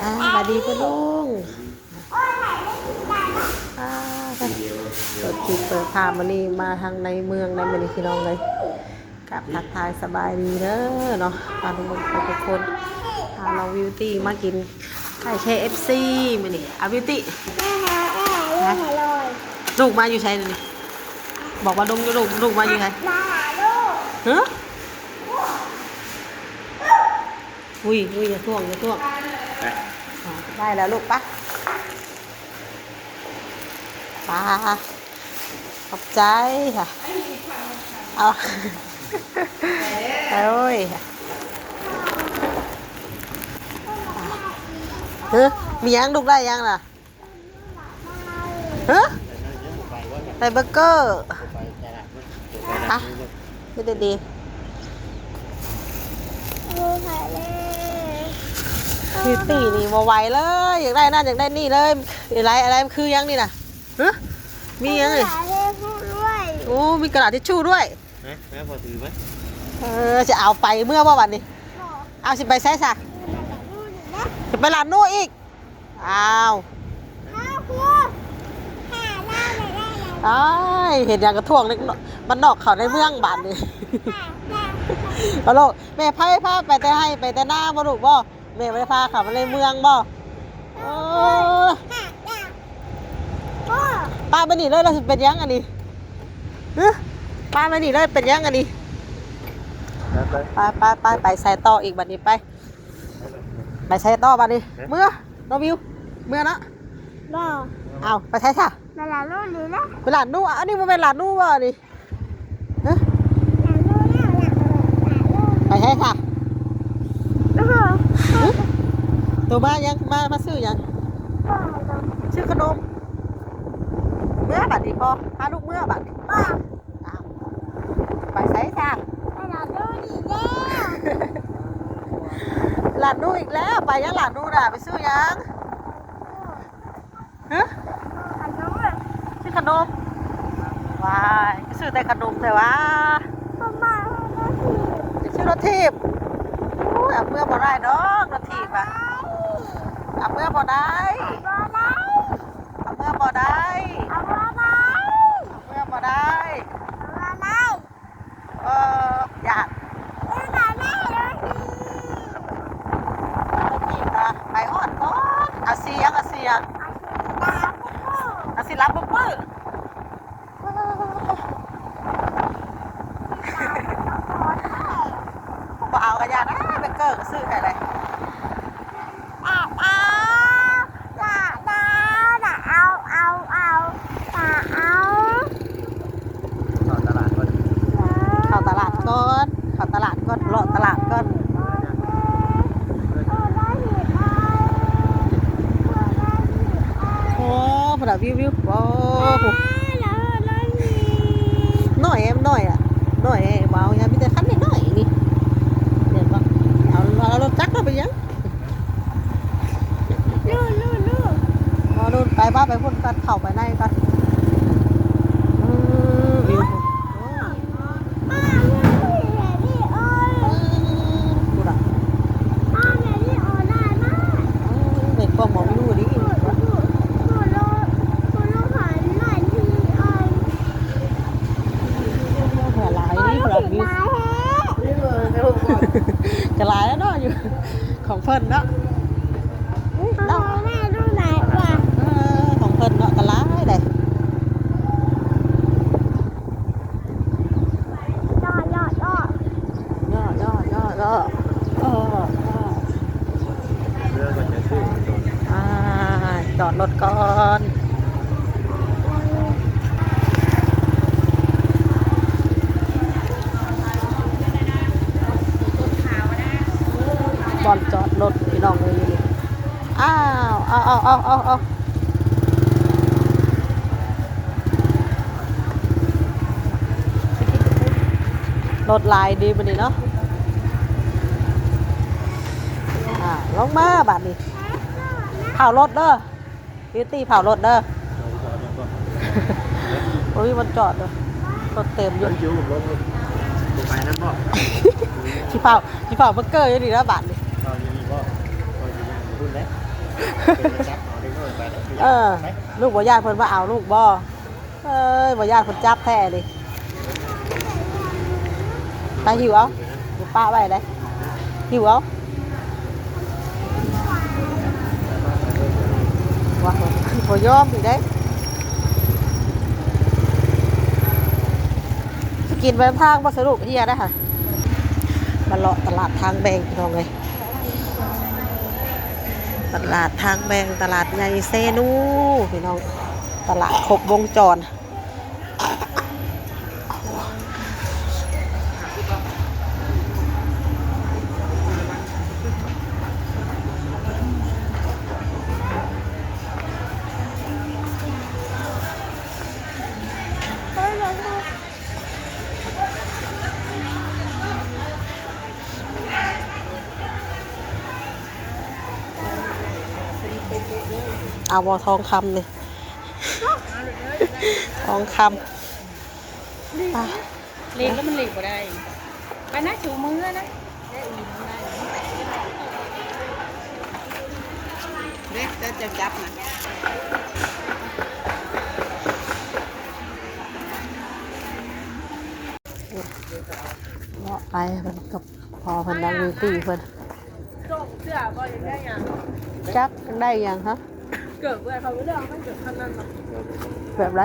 ອ່າ ສະບາຍດີປ້າລຸງ. ອ່າ ເປີດຄລິບເປີດພາບ ມື້ນີ້ມາທາງໃນເມືອງໃດ໋ ມື້ນີ້ພີ່ນ້ອງເອີຍ. ກະທັກທາຍສະບາຍດີເດີເນາະ ປ້າລຸງເບິດທຸກຄົນ. ພານ້ອງບິວຕີ້ມາກິນໄກ່ແຊ່ເອັບຊີມື້ນີ້. ອ່າ ບິວຕີ້ ລູກມາຢູ່ໃສນີ້? ບອກວ່າລຸງຢູ່ ລູກ ລູກມາຢູ່ໃສ? ຫື? ອຸ້ຍ ອຸ້ຍ ຢ່າທ້ວງ ຢ່າທ້ວງ. ໄປ ອ່າ ໄດ້ແລ້ວລູກ ໄປ ໄປ. ຂອບໃຈ ເອົາ ໂອ້ຍ ເຮີ ມີຫຍັງລູກ ໄດ້ຫຍັງລະ? ເຮີ ໄດ້ເບີເກີ ໄປ ຢູ່ດີໆ. ບິວຕີ້ນີ້ບໍ່ໄຫວເລີຍ ຢາກໄດ້ນັ້ນຢາກໄດ້ນີ້ເລີຍ. ອະໄລ ອະໄລ ມັນຄືຫຍັງນີ້ນະ? ຮະ ມີຫຍັງນີ້? ໂອ້ ມີກະດາດທິດຊູດ້ວຍ. ນະ ນະ ພໍຖືໄໝ? ເອີ ຊິເອົາໄປເມືອບໍ່ບັດນີ້? ເອົາ ຊິໄປໃສຊະ? ຈະໄປຫຼານນູອີກ. ອ້າວ ອ້າຍ ເຮັດຫຍັງກະທ້ວງເດັກນ້ອຍບ້ານນອກເຂົ້າໃນເມືອງບາດນີ້. ເອົາໂລດ ແມ່ໃຜພາໄປແຕ່ໄຮ່ໄປແຕ່ນາບໍ່ລູກບໍ່? ແມ່ບໍ່ໄດ້ພາເຂົ້າມາໃນເມືອງບໍ່? ເອີ ປ້າໄປນີ້ເລີຍ ລາວຊິເປັນຫຍັງອັນນີ້? ຮະ ປ້າໄປນີ້ເລີຍ ເປັນຫຍັງອັນນີ້? ໄປ ໄປ ໄປ ໄປໃສຕໍ່ອີກບັດນີ້ ໄປ ໄປໃສຕໍ່ບັດນີ້? ເມືອ ນ້ອງບິວ ເມືອເນາະ. ບໍ່ ເອົາ ໄປໃສຊະ? ໄປຫຼານນູນີ້ແຫຼະ ໄປຫຼານນູ. ອັນນີ້ບໍ່ແມ່ນຫຼານນູບໍ່ອັນນີ້? ຮະ ໄປໃສຊະ? ໂຕມາຫຍັງ? ມາ ມາຊື້ຫຍັງ? ຊື້ຂະໜົມ. ເມືອບັດນີ້ພໍ່ ພາລູກເມືອບັດນີ້. ອ້າວ ໄປໃສຊະ? ໄປຫຼານນູອີກແລ້ວ ຫຼານນູອີກແລ້ວ. ໄປຫຍັງຫຼານນູນະ? ໄປຊື້ຫຍັງ? ຮະ ຂະໜົມ ຊື້ຂະໜົມ. ວ້າຍ ຊື້ແຕ່ຂະໜົມແທ້ຫວາ? ຢາກຊື້ລົດຖີບ. ໂອ້ຍ ເອົາເມືອບໍ່ໄດ້ດອກລົດຖີບອະ ເອົາເມືອບໍ່ໄດ້ ເອົາເມືອບໍ່ໄດ້ ເອົາເມືອບໍ່ໄດ້. ເອີ ຢ້ານ ໄປຮອດກ່ອນ. ເອົາສີຫຍັງ? ເອົາສີຫຍັງ? ເອົາສີດຳປຸ້ງ. ບໍ່ເອົາກະຢ່ານະ ເບເກີກະຊື້ໃຫ້ເລີຍ. ເຂົ້າຕະຫຼາດກ່ອນ ເຂົ້າຕະຫຼາດກ່ອນ ເຂົ້າຕະຫຼາດກ່ອນ ເລາະຕະຫຼາດກ່ອນ. ໂອ້ ພຸ້ນນະ ວິວ ວິວ ໂອ້ ນ້ອຍແຮງ ນ້ອຍອະ ນ້ອຍແຮງ ບໍ່ເອົາຫຍັງ ມີແຕ່ຄັນນ້ອຍໆນີ້ ເຫັນບໍ່? ເອົາ ເອົາລົດຈັກລະເປັນຫຍັງ? ລູກ ລູກ ລູກ ອໍ ລູກ ໄປ ໄປ ໄປພຸ້ນກ່ອນ ເຂົ້າໄປໃນກ່ອນ. ເອີ ວິວ ປ້າ ເບິ່ງ ເຫັນແບບນີ້ ໂອ້ຍ ພຸ້ນນະ ປ້າ ແບບນີ້ ໂອ້ ຫຼາຍມາກ ເອີ ເປັນກ້ອງບໍ່ ວິວດີ ໂອ້ ໂອ້ ໂອ້ ໂອ້ ໂອ້ ຫຼາຍດີ ຫຼາຍແຮງ ກະຫຼາຍແລ້ວເນາະ ຢູ່ ຂອງເພິ່ນເນາະ ເນາະ ຂອງເພິ່ນເນາະ ກະຫຼາຍເດ້ ເລາະ ເລາະ ເລາະ ເລາະ ເລາະ ເລາະ ເລາະ ເອີ ເອີ ອ່າ ຈອດລົດກ່ອນ. ບ່ອນຈອດລົດພີ່ນ້ອງເອີຍ ອ້າວ ເອົາ ເອົາ ເອົາ ເອົາ ລົດຫຼາຍດີມື້ນີ້ເນາະ ອ່າ ລົງມາບາດນີ້ ເຝົ້າລົດເດີ. ບິວຕີ້ເຝົ້າລົດເດີ ບໍ່ມີບ່ອນຈອດເດີ ລົດເຕັມຢູ່ ຊິເຝົ້າ ຊິເຝົ້າເບີເກີຢູ່ນີ້ລະບາດນີ້ ເຝົ້າຢູ່ນີ້ບໍ່ ເຝົ້າຢູ່ນີ້ພຸ້ນເດ້ ເອີ ລູກບໍ່ຢ້ານເພິ່ນມາເອົາລູກບໍ່? ເອີຍ ບໍ່ຢ້ານເພິ່ນຈັບແທ້ນີ້. ໄປຫິ້ວເອົາ ບໍ່ປະໄວ້ເດ້ ຫິ້ວເອົາ. ວ່າ ບໍ່ຍອມອີກເດ້. ສະກິນໄປນຳທາງບໍ່ສະດຸກເຮຍໄດ້ຫັ້ນ. ມາເລາະຕະຫຼາດທາງແບ່ງ ພີ່ນ້ອງເອີຍ. ຕະຫຼາດທາງແບ່ງ ຕະຫຼາດໃຫຍ່ເຊນູ ພີ່ນ້ອງ. ຕະຫຼາດຄົບວົງຈອນ. ເອົາບໍ່ທອງຄຳນີ້ ທອງຄຳ. ເລັກແລ້ວມັນເລັກບໍ່ໄດ້. ໄປນະ ຊູມືນະ. ເດ້ ເຈົ້າຈັບນະ. ເນາະ ໄປເພິ່ນກັບພໍ່ເພິ່ນ ນັ່ງຢູ່ຕີເພິ່ນ. ຈັກໄດ້ຫຍັງຮະ? ເກີບເອື້ອຍເຂົາໄປເລືອກເອົາ ມັນເກີບຄັນນັ້ນເນາະ. ແບບໃດ?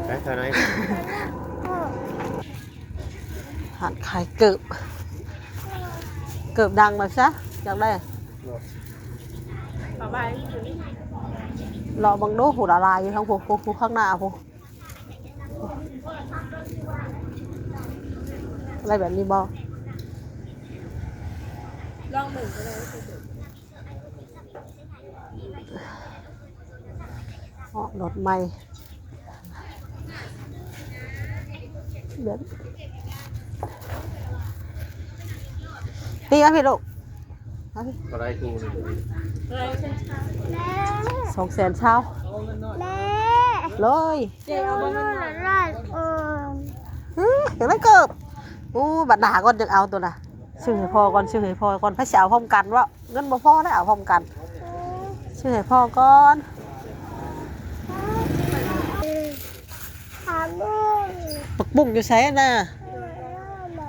ໄປເທົ່າໃດ? ຮ້ານຂາຍເກີບ ເກີບດັງແບບຊະ ຢາກໄດ້. ເລາະເບິ່ງດູ ຜູ້ລະລາຍຢູ່ທາງພຸ້ນ ຜູ້ ຜູ້ຂ້າງໜ້າພຸ້ນ. ໄດ້ແບບນີ້ບໍ່? ລອງເບິ່ງກໍໄດ້. ເນາະ ລົດໃໝ່ ແບບ ນີ້ມາພີ່ລູກ ມາພີ່. ເທົ່າໃດຄູ່ນີ້? ສອງແສນຊາວ. ແມ່ ເລີຍ ເຈົ້າເອົາບໍ່? ເອີ ຢາກໄດ້ເກີບ. ໂອ້ ບັດໜ້າກ່ອນຈັ່ງເອົາໂຕນະ. ຊື້ໃຫ້ພໍ່ກ່ອນ ຊື້ໃຫ້ພໍ່ກ່ອນ. ໃຜຊິເອົາພ້ອມກັນເວາະ? ເງິນບໍ່ພໍໄດ້ເອົາພ້ອມກັນ. ຊື້ໃຫ້ພໍ່ກ່ອນ. ຜັກບຸ້ງຢູ່ໃສນະ?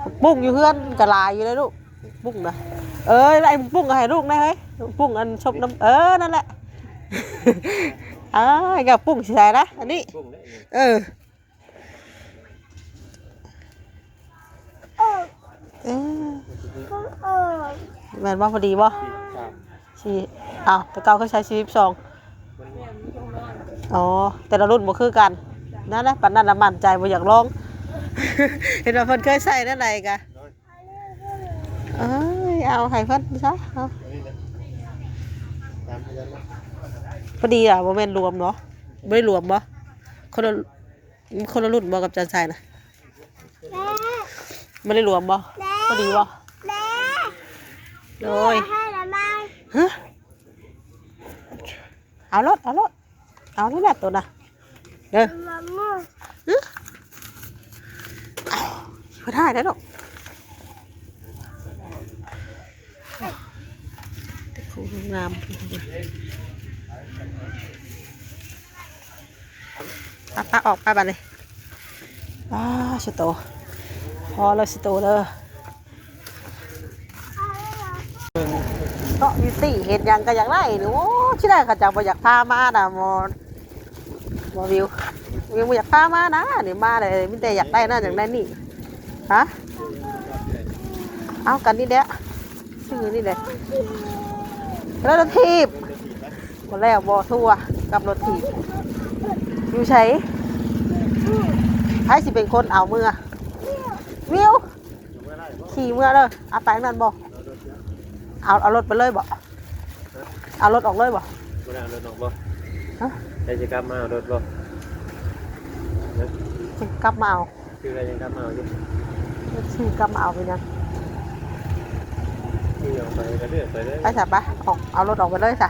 ຜັກບຸ້ງຢູ່ເຮືອນກໍຫຼາຍຢູ່ເດ້ລູກ ຜັກບຸ້ງນະ. ເອີ ໄອ້ຜັກບຸ້ງກໍໃຫ້ລູກນະເຮີ້ຍ. ຜັກບຸ້ງອັນຊົບນ້ຳ ເອີ ນັ້ນແຫຼະ. ອ້າຍ ກັບປຸ້ງຊິໃສ່ນະ ອັນນີ້ ເອີ. ເອີ ແມ່ນບໍ່? ພໍດີບໍ່? ສີ່ ອ້າວ ແຕ່ເກົ່າເຄີຍໃສ່ສີ່ສິບສອງ. ອໍ ແຕ່ລະລຸ້ນບໍ່ຄືກັນ. ນັ້ນແຫຼະ ປານນັ້ນລະໝັ້ນໃຈ ບໍ່ຢາກລອງ. ເຫັນວ່າເພິ່ນເຄີຍໃສ່ແນວໃດກະ ເອີຍ ເອົາໃຫ້ເພິ່ນຊະ. ເອົາ ພໍດີລະ ບໍ່ແມ່ນລວມເນາະ. ບໍ່ໄດ້ລວມບໍ່? ຄົນລະ ມັນຄົນລະລຸ້ນບໍ່ກັບຈານຊາຍນະ? ແມ່ ບໍ່ໄດ້ລວມບໍ່? ແມ່ ພໍດີບໍ່? ແມ່ ໂອ້ຍ ໃຫ້ລະບາຍ ຮະ? ເອົາໂລດ ເອົາໂລດ ເອົາໂລດແຫຼະໂຕນະ ເດີ ມາໝູ ຮະ? ເອົາ ເພິ່ນໃຫ້ໄດ້ດອກ. ແຕ່ຄົງງາມ ປະ ປະ ອອກໄປບາດນີ້. ອ້າ ສະໂຕ ພໍແລ້ວສະໂຕເດີ. ເນາະ ບິວຕີ້ເຫັນຫຍັງກໍຢາກໄດ້ນີ້. ໂອ້ ທີ່ແລກເຂົາເຈົ້າບໍ່ຢາກພາມານະ ໝໍ ໝໍວິວ ວິວບໍ່ຢາກພາມານະ. ນີ້ມາເລີຍ ມີແຕ່ຢາກໄດ້ນັ້ນຢາກໄດ້ນີ້. ຮະ? ເອົາກັນນີ້ແຫຼະ ຊື້ນີ້ແຫຼະ ແລ້ວລົດຖີບ. ບໍ່ແລ້ວບໍ່ ທົວກັບລົດຖີບ. ຢູ່ໃສ? ໃຜຊິເປັນຄົນເອົາເມືອ? ວິວ ຂີ່ເມືອເດີ. ເອົາໄປນັ້ນບໍ່? ເອົາ ເອົາລົດໄປເລີຍບໍ່? ເອົາລົດອອກເລີຍບໍ່? ບໍ່ໄດ້ເອົາລົດອອກບໍ່? ຮະ? ໃຜຊິກັບມາເອົາລົດບໍ່? ຮະ? ຊິກັບມາເອົາ. ຊື້ໄດ້ຍັງກັບມາເອົາຢູ່ ຊື້ກັບມາເອົາເປັນຫຍັງ? ຂີ່ອອກໄປກໍເລືອກໄປເລີຍ. ໄປຊະ ໄປ ອອກ ເອົາລົດອອກໄປເລີຍຊະ.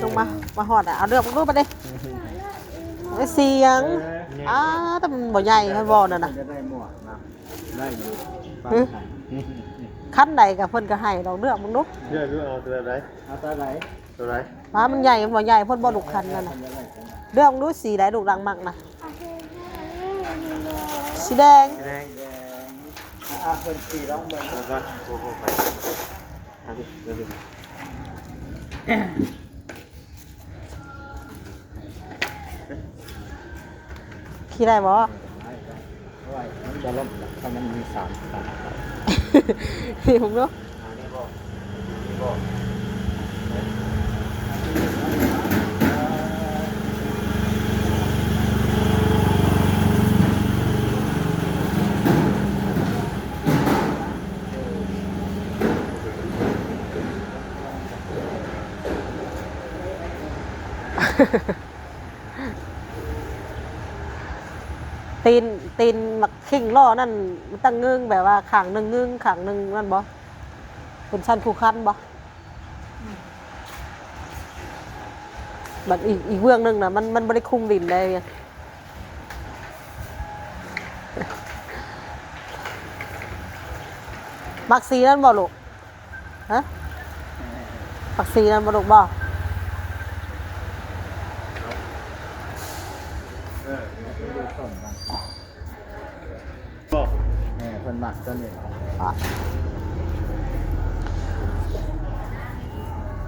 ລົງມາ. ມາຮອດແລ້ວ ເອົາເລືອກເບິ່ງດູບັດນີ້ ເອີຍ ສີຫຍັງ? ເອີ ອ້າ ແຕ່ມັນບໍ່ໃຫຍ່ ມັນບໍ່ນັ້ນນະ ໄດ້ໝວກນະ ໄດ້ຢູ່ ຫຶ? ຄັນໃດກໍເພິ່ນກໍໃຫ້ດອກ ເລືອກເບິ່ງດູ ເລືອກດູ ເອົາຕົວໃດ? ເອົາຕົວໃດ? ຕົວໃດ? ວ່າມັນໃຫຍ່ ມັນບໍ່ໃຫຍ່ ເພິ່ນບໍ່ລູກຄັນນັ້ນນະ ເລືອກເບິ່ງດູ ສີໃດລູກຫຼັງມັກນະ? ສີແດງ ສີແດງ ອ່າ ເພິ່ນຂີ່ລອງເບິ່ງ ເບິ່ງກ່ອນ ໂອ້ໂຫ ໄປ ຂີ່ໄດ້ບໍ່? ໂອ້ຍ ມັນຈະລົ້ມ ຖ້າມັນມີສາມຂາ ເຫັນບໍ່? ຕີນ ຕີນໝາກຂິງລໍ້ນັ້ນ ມັນຕ້ອງງຶງ ແບບວ່າຂ້າງໜຶ່ງງຶງ ຂ້າງໜຶ່ງນັ້ນບໍ່? ເປັນຊັ້ນຄູຄັນບໍ່? ບັດອີກ ອີກເບື້ອງໜຶ່ງນະ ມັນ ມັນບໍ່ໄດ້ຄຸມດິນໄດ້. ມັກສີນັ້ນບໍ່ລູກ? ຮະ? ມັກສີນັ້ນບໍ່ລູກບໍ່? ເອີ ເພິ່ນມັກຕົວນີ້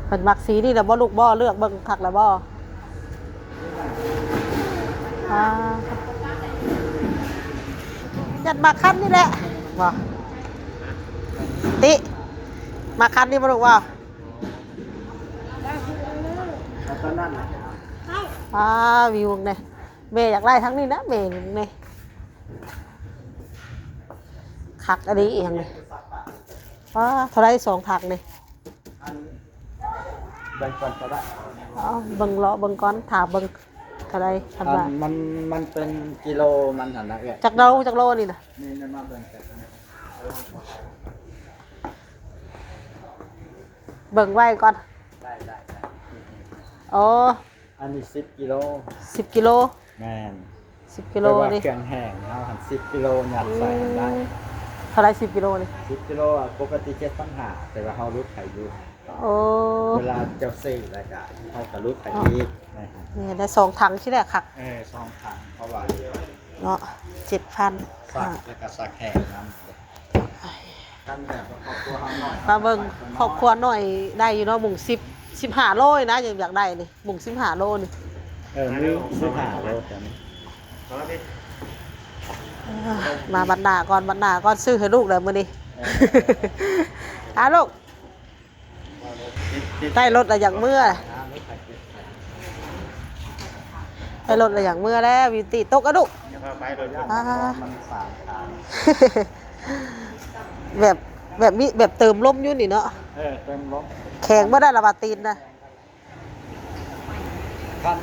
ເພິ່ນມັກສີນີ້ແຫຼະບໍ່ລູກບໍ່? ເລືອກເບິ່ງຄັກແລ້ວບໍ່? ອ່າ ຢາກມັກຄັນນີ້ແຫຼະ ບໍ່? ຕິ ມັກຄັນນີ້ບໍ່ລູກບໍ່? ອ່າ ວິວເບິ່ງແດ່ ແມ່ຢາກໄດ້ທາງນີ້ນະ ແມ່ເບິ່ງແດ່ ຄັກອີ່ຫຼີອີ່ຫຍັງນີ້ ວ້າ ເທົ່າໃດສອງຖັງນີ້? ອັນ ເບິ່ງກ່ອນກໍໄດ້ ເອົາເບິ່ງ ເລາະເບິ່ງກ່ອນ ຖ້າເບິ່ງເທົ່າໃດ ຄັນວ່າ ອັນມັນ ມັນເປັນກິໂລມັນຫັ້ນນະເອື້ອຍ ຈັກໂລ ຈັກໂລນີ້ນະ? ນີ້ ນີ້ມາເບິ່ງກັນ ເບິ່ງໄວ້ກ່ອນ ໄດ້ ໄດ້ ໄດ້ ໂອ້ ອັນນີ້ສິບກິໂລ ສິບກິໂລ ແມ່ນ ສິບກິໂລ ແຕ່ວ່ານີ້ ເຄື່ອງແຫ້ງເຮົາຫັ້ນສິບກິໂລ ຍັດໃສ່ຫັ້ນໄດ້ ອືມ ເທົ່າໃດສິບກິໂລນີ້? ສິບກິໂລ ປົກກະຕິເຈັດພັນຫ້າ ແຕ່ວ່າເຮົາຫຼຸດໃຫ້ຢູ່ ໂອ້ ເວລາເຈົ້າຊື້ແລ້ວກະເຮົາກະຫຼຸດໃຫ້ອີກ ອໍ ນະ ນີ້ໄດ້ສອງຖັງຊິແຫຼະຄັກ ເອີ ສອງຖັງ ເພາະວ່າເນາະ ເຈັດພັນ ຊັກ ແລ້ວກະຊັກແຫ້ງນຳ ມາເບິ່ງຄອບຄົວນ້ອຍໄດ້ຢູ່ເນາະ ມຸ້ງສິບ ສິບຫ້າໂລນະ ຢາກ ຢາກໄດ້ນີ້ ມຸ້ງສິບຫ້າໂລນີ້ ເອີ ມີສິບຫ້າໂລ ມາບັດໜ້າກ່ອນ ບັດໜ້າກ່ອນ ຊື້ໃຫ້ລູກແລ້ວມື້ນີ້ ເອີ ອາລູກ ໄດ້ລົດລະຢາກເມືອ ໄດ້ລົດລະຢາກເມືອແລ້ວ ບິວຕີ ຕົກອະລູກ ອ່າ ແບບ ແບບມີ ແບບເຕີມລົມຢູ່ນີ້ເນາະ ເອີ ເຕີມລົມ ແຂງບໍ່ໄດ້ລະວ່າຕີນນະ ຄັນ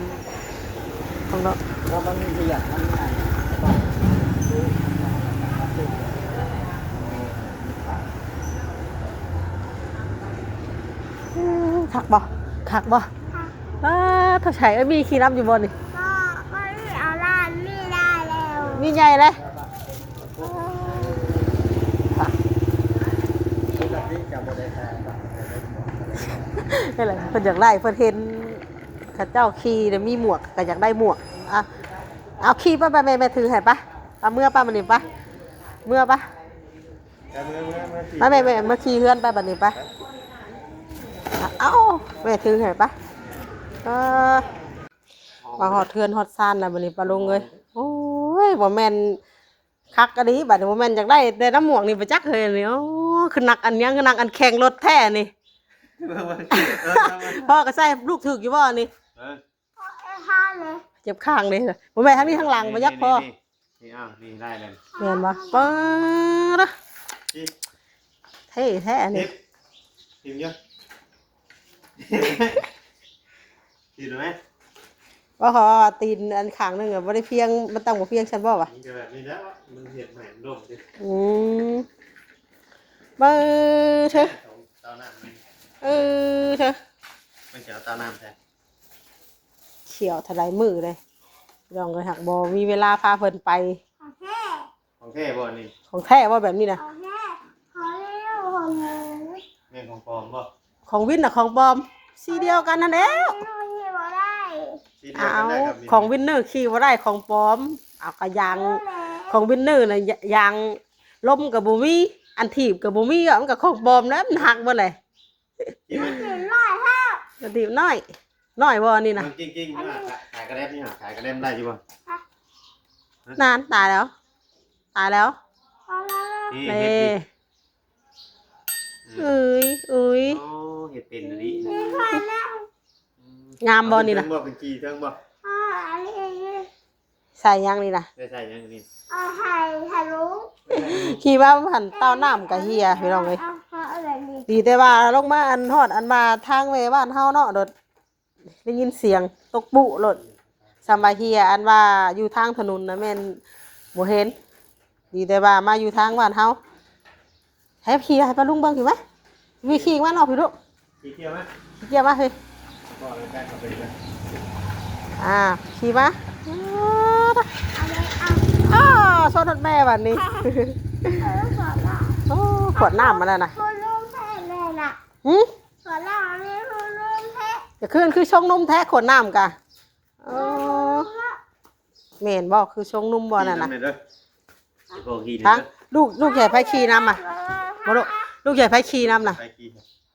ຂອງເນາະ ແລ້ວມັນມີຂະຫຍັກ ມັນມີອັນ ອືມ ຄັກບໍ່? ຄັກບໍ່? ຄັກ ອ້າ ຖ້າໃຊ້ ເອີຍ ມີຂີ່ນຳຢູ່ບໍ່ນີ້? ບໍ່ ບໍ່ມີ ເອົາລ້ານມີຫຼາຍແລ້ວ ມີໃຫຍ່ແລ້ວ ເພິ່ນຢາກໄດ້ ເພິ່ນເຫັນເຂົາເຈົ້າຂີ່ແລ້ວມີໝວກ ກໍຢາກໄດ້ໝວກ ອ່ະ ເອົາຂີ່ໄປ ໄປ ແມ່ ແມ່ຖືໃຫ້ໄປ ເອົາເມືອໄປ ມື້ນີ້ໄປ ເມືອໄປ ໄປ ເມືອ ເມືອ ເມືອຂີ່ ມາແມ່ ແມ່ ເມືອຂີ່ເຮືອນໄປ ບັດນີ້ໄປ ເອົາ ແມ່ຖືໃຫ້ໄປ ເອີ ມາຮອດເຮືອນຮອດຊານແລ້ວບັດນີ້ ປ້າລຸງເອີຍ ໂອ້ຍ ບໍ່ແມ່ນຄັກອີ່ຫຼີ ບັດນີ້ບໍ່ແມ່ນຢາກໄດ້ແຕ່ນຳໝວກນີ້ ບໍ່ຈັກເຮີຍນີ້ ໂອ້ ຄືໜັກອັນຫຍັງ ຄືໜັກອັນແຂ່ງລົດແທ້ນີ້ ເບິ່ງ ເບິ່ງ ເອີ ພໍ່ກໍໃສ່ ລູກຖືກຢູ່ບໍ່ນີ້? ເອີ ເຈັບຂ້າງເດ້ ບໍ່ແມ່ນທາງນີ້ ທາງຫຼັງ ບໍ່ຢາກພໍ ນີ້ ນີ້ ນີ້ ນີ້ ອ້າວ ນີ້ໄດ້ແລ້ວ ແມ່ນບໍ່? ປາດ ນີ້ ເທ່ແທ້ອັນນີ້ ທີບ ທີບຢູ່ ທີບໄດ້ໄໝ? ບໍ່ ເພາະວ່າຕີນອັນຂ້າງໜຶ່ງອະ ບໍ່ໄດ້ພຽງ ມັນຕັ້ງບໍ່ພຽງຊັ້ນບໍ່ວະ? ມັນກໍແບບນີ້ແຫຼະ ມັນເຮັດໃຫ້ມັນລົ້ມຕິ ອືມ ເບິ່ງເທີ ເອີເທີ ມັນຈະເອົາຕານ້ຳແທ້. ທ່ຽວເທົ່າໃດມື້ເດ້ ນ້ອງເອີຍ ຫາກບໍ່ມີເວລາພາເພິ່ນໄປ. ຂອງແທ້ ຂອງແທ້ບໍ່ນີ້? ຂອງແທ້ບໍ່ແບບນີ້ນະ? ຂອງແທ້ ຂອງແທ້ ຂອງເງິນ ແມ່ນຂອງປອມບໍ່? ຂອງວິນນະຂອງປອມ ສີດຽວກັນຫັ້ນແຫຼ້ວ. ຂອງວິນເນີຂີ່ບໍ່ໄດ້ ຂອງປອມ. ເອົາ ກະຢາງ ຂອອງວິນເນີນະ ຢາງລົມກະບໍ່ມີ ອັນຖີບກະບໍ່ມີ ມັນກະຂອງປອມແຫຼະ ມັນຫັກເບິດແຫຼະ. ມັນຖີບນ້ອຍແທ້ ມັນຖີບນ້ອຍ ນ້ອຍບໍ່ອັນນີ້ນະ? ຈິງໆ ຂາຍກະແລັບນີ້ຫາ ຂາຍກະແລັບໄດ້ຢູ່ບໍ່? ນານ ຕາຍແລ້ວ ຕາຍແລ້ວ. ເອີຍ ເອີຍ ໂອ້ ເຮັດເປັນອີ່ຫຼີ. ງາມບໍ່ນີ້ນະ? ເປັນບໍ່ ເປັນຂີ່ເທິງບໍ່? ໃສ່ຫຍັງນີ້ນະ? ໄດ້ໃສ່ຫຍັງນີ້? ເອົາໃຫ້ທະລຸ ຂີ່ມາຫັ້ນເຕົ້ານ້ຳກະເຫ່ຍ ພີ່ນ້ອງເອີຍ. ດີແຕ່ວ່າລົງມາອັນຮອດອັນວ່າທາງແວ່ບ້ານເຮົາເນາະ ໂດດໄດ້ຍິນສຽງຕົກປຸໂລດ ສ່ຳວ່າເຫ່ຍ ອັນວ່າຢູ່ທາງຖະໜົນນະແມ່ນບໍ່ເຫັນ. ດີແຕ່ວ່າມາຢູ່ທາງບ້ານເຮົາ. ໃຫ້ຂີ່ ໃຫ້ປ້າລຸງເບິ່ງ ເຫັນໄໝ? ວິ ຂີ່ມາເນາະ ພີ່ລູກ ຂີ່ກ່ຽວມາ ຂີ່ກ່ຽວມາ ພີ່ ບໍ່ແລ້ວກັນເຂົ້າໄປເລີຍ. ອ່າ ຂີ່ມາ ອ້າ ຊົນຮອດແມ່ບາດນີ້. ໂອ້ ຂວດນ້ຳມັນນັ້ນນະ ຫຶ? ຂວດນ້ຳນີ້ຄື ຄືຊົງນົມແທ້ ຂວດນ້ຳກະ. ໂອ້ ແມ່ນບໍ່? ຄືຊົງນົມບໍ່ນັ້ນນະ? ທາງລູກ ລູກໃຫ້ໃຜຂີ່ນຳອະ? ບໍ່ລູກ ລູກໃຫ້ໃຜຂີ່ນຳນະ? ໃຫ້ໃຜຂີ່?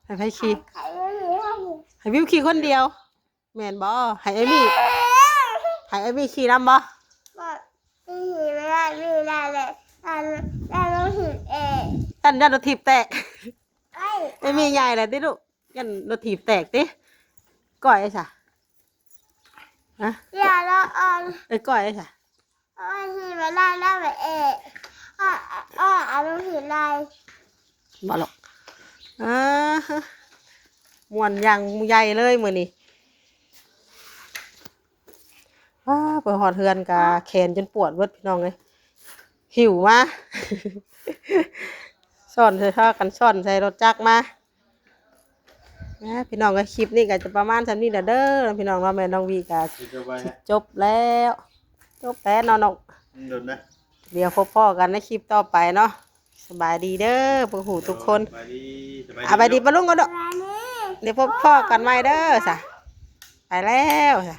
ໃຫ້ໃຜຂີ່? ໃຫ້ວິວຂີ່ຄົນດຽວ ແມ່ນບໍ່? ໃຫ້ເອມີ່ ໃຫ້ເອມີ່ຂີ່ນຳບໍ່? ບໍ່ ຂີ່ບໍ່ໄດ້ ຂີ່ບໍ່ໄດ້ເລີຍ ຢ້ານ ຢ້ານລົດຖີບແຕກ ຢ້ານລົດຖີບແຕກ. ເອມີ່ໃຫຍ່ແລ້ວຕິລູກ ຢ້ານລົດຖີບແຕກຕິ. ກ້ອຍຊະ ຮະ? ຢ່າລະອອນ ເອີຍ ກ້ອຍຊະ ໂອ້ຍ ຂີ່ບໍ່ໄດ້ແລ້ວແບບເອ ອ້າ ອ້າ ອາລົມເຫັນໄດ້ບໍ່ລູກ? ເອີ ມ່ວນຢ່າງໃຫຍ່ເລີຍມື້ນີ້. ອ້າ ໄປຮອດເຮືອນກະແຂນຈົນປວດເບິດ ພີ່ນ້ອງເອີຍ ຫິ້ວມາ ຊ້ອນໃສ່ ພາກັນຊ້ອນໃສ່ລົດຈັກມາ. ອ່າ ພີ່ນ້ອງເອີຍ ຄລິບນີ້ກະຈະປະມານສ່ຳນີ້ແຫຼະເດີ ພີ່ນ້ອງເນາະ. ແມ່ນ້ອງວີກະຈົບແລ້ວ ຈົບແລ້ວເນາະນ້ອງ. ດຽວພົບພໍ້ກັນໃນຄລິບຕໍ່ໄປເນາະ. ສະບາຍດີເດີ ທຸກຜູ້ທຸກຄົນ. ສະບາຍດີ ສະບາຍດີ ອ່າ ສະບາຍດີປ້າລຸງກ່ອນເດີ. ດຽວພົບພໍ້ກັນໃໝ່ເດີຊະ ໄປແລ້ວຊະ.